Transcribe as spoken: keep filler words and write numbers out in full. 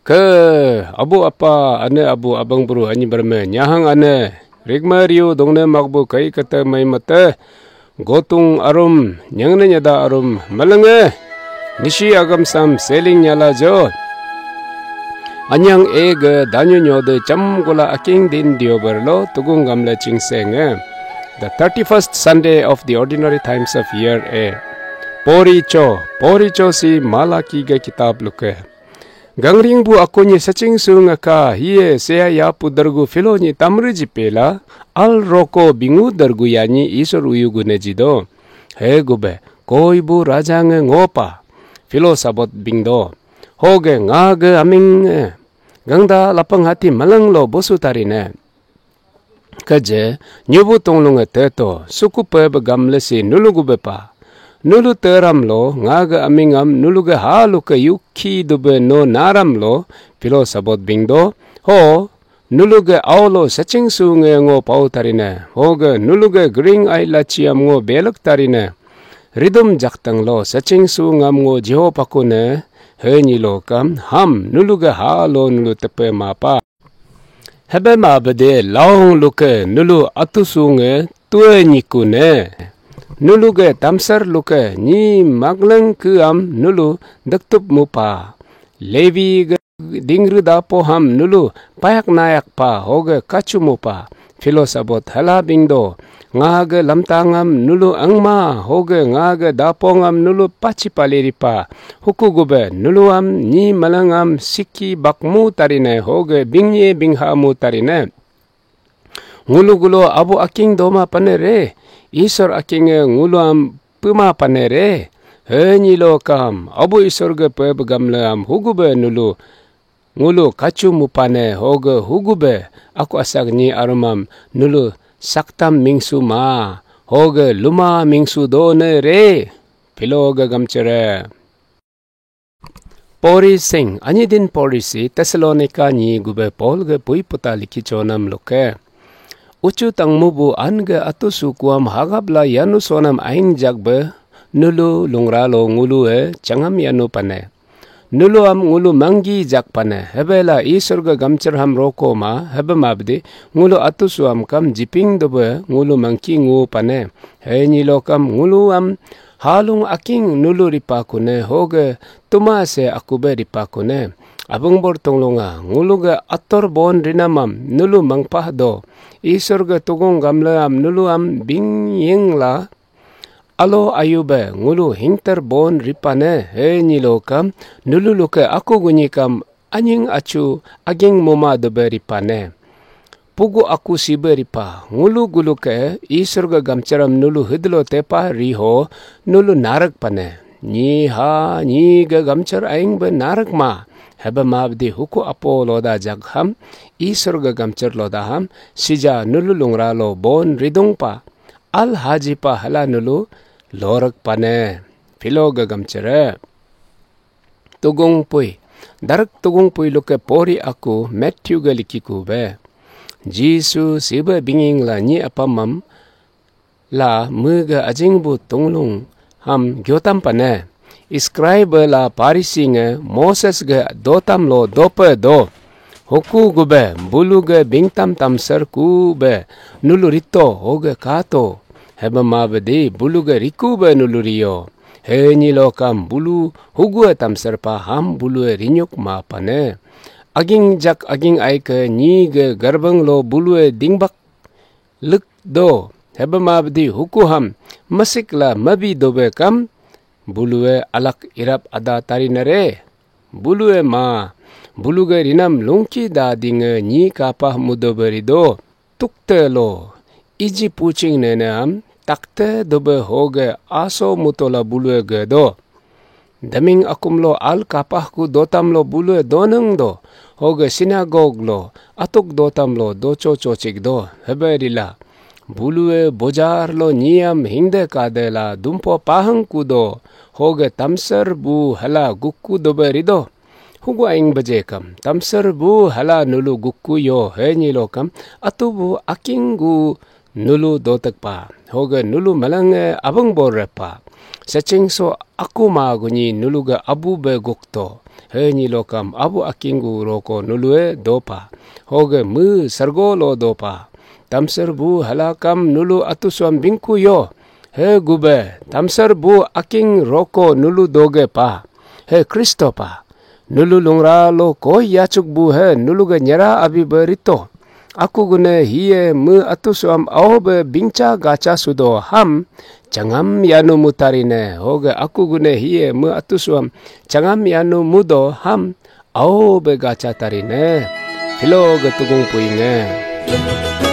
Ke abu apa, ane abu, abang buru, anyi berme, nyahang ane, rigma riu dongne magbu kai kete mai mate, gotung arum, nyangne nyada arum, melenge, nisi agam sam seling nyala jo. Anyang e ge danyu nyode cham gula aking din diober lo tugung gamle chingsenge. The thirty-first Sunday of the ordinary times of year A. Pori cho, pori cho si Malaki ge kitab luke. Gangring bu akonyi saching su ngaka hiye seya yapu dergu filo nyi tamri jipela, al roko bingu dergu yanyi Isor uyu gune jido. He gube, koi bu raja nge ngopa, filo sabot bingdo. Hoge nga ge aming nge, gangda lapang hati malang lo bosu tarine. Keje, nyubu tonglunge teto, suku pe begamle si nulu gube pa. Nulu teram lo, nga ge amingam, nulu ge ha luke yuki dube no naram lo, pilo sabot bingdo. Ho, nulu ge au lo saching su nge ngo pau tarine. Ho ge nulu ge gring ai lachiam ngo belek tarine. Ridum jaktang lo saching su ngam ngo jiho pakune. He nyi lo kam, ham, nulu ge ha lo nulu tepe mapa. Hebe ma bede laung luke nulu atusu nge tue nyiku ne. Nulu ge tamsar luke nyi magleng ke am nulu dektup mupa. Levi ge dingru dapo ham nulu payak nayak pa hoge kachu mupa. Filo sabot hala bingdo. Nga ge lamtangam nulu angma, hoge nga ge dapongam nulu pachi paliripa. Huku gube nuluam nyi malangam siki bakmu tarine, hoge bingye binghamu tarine. Ngulu gulo abu aking doma panere, Isor akinge nguluam pema panere. He nyilo kam, abu Isor ge pe begamleam hugube nulu ngulu kachu mupane hoge hugube aku asak nyi arumam nulu saktam mingsu ma hoge luma mingsu do ne re. Pilo ge gamchere. Pori sing, anyi din pori si Tesalonika nyi gube Paul ge pui puta liki chonam luke. Uchu tangmu bu an ge atu sukuam hagap la yanu sonam aing jak be nulu lungra lo ngulu e changam yanu pane. Nulu am ngulu manggi jak pane, hebe la Isor ge gamchar ham roko ma, hebe mabdi, ngulu atu suam kam jiping dobe ngulu mangki ngu pane. He nyilo kam ngulu am halung aking nulu ripa kune, hoge tuma se akube ripa kune. Abang bor tonglunga, ngulu ge ator bon rinamam nulu mangpah do. Isor ge tugung gamle am nulu am bing yeng la, alo ayu be ngulu hingter bon ripane, he nyilo kam, nulu luke aku gunyi kam, anying achu, aging muma dube ripane. Pugu aku sibe ripa, ngulu guluke, Isor ga gamcharam nulu hidlo tepa riho, nulu narak pane. Nyi ha, nyi ga gamchar aing be narak ma, hebe mabdi huku apo loda jag ham, Isor ga gamchar loda ham, sija nulu lungra lo bon ridung pa. Al haji pa hala nulu lorak pane. Pilo ga gamchare. Tugung pui. Darak tugung pui luke pori aku Matthew ga likiku be. Jisu siba binging la nyi apamam la mega ajing bu tunglung ham gyotam pane. Scribe la Parisi nge Moses ge dotam lo dope do. Huku gube bulu ge bingtam tamsar ku be nulu rito hoge kato. Hebe ma bedi bulu ge riku be nulu rio. He nyilo kam bulu hugu tamsar pa ham bulu e rinyuk ma pane. Aging jak aging ai ke nyi ge garbang lo bulu e dingbak lik do, hebe mabdi huku ham, masik la mabi dobe kam, bulue alak irap ada tari nare. Bulue ma, buluge rinam lungki da dinge nyi kapah mudobe rido, tukte lo, iji puching nene am, takte dobe hoge aso mutola bulue ge do. Daming akum lo al kapah ku dotam lo bulue doneng do, hoge sinagog lo atuk dotam lo docho chochik do, hebe rila. Bulue bojar lo nyiam hingde kade la dumpo pahang ku do, hoge tamsar bu hala gukku dobe rido. Hugu aing beje kam, tamsar bu hala nulu gukku yo he nyilo kam, atu bu aking gu nulu dotek pa, hoge nulu malange abang bor repa. Saching so aku ma gunyi nulu ga abu be gukto. He nyi lokam abu aking gu roko nulu e dopa. Hoge mu sargo lo dopa. Tamsar bu halakam nulu atusuam bingku yo. He gube, tamsar bu aking roko nulu doge pa. He Kristo pa. Nulu lungra lo koi yachuk bu he nulu ga nyera abi be rito. Aku gune hiye me atusuam ao be bingcha gacha sudo ham, changam yanu mutarine, hoge aku gune hiye me atusuam changam yanu mudo ham, ao be gacha tarine. Hilo ge tugung puinge.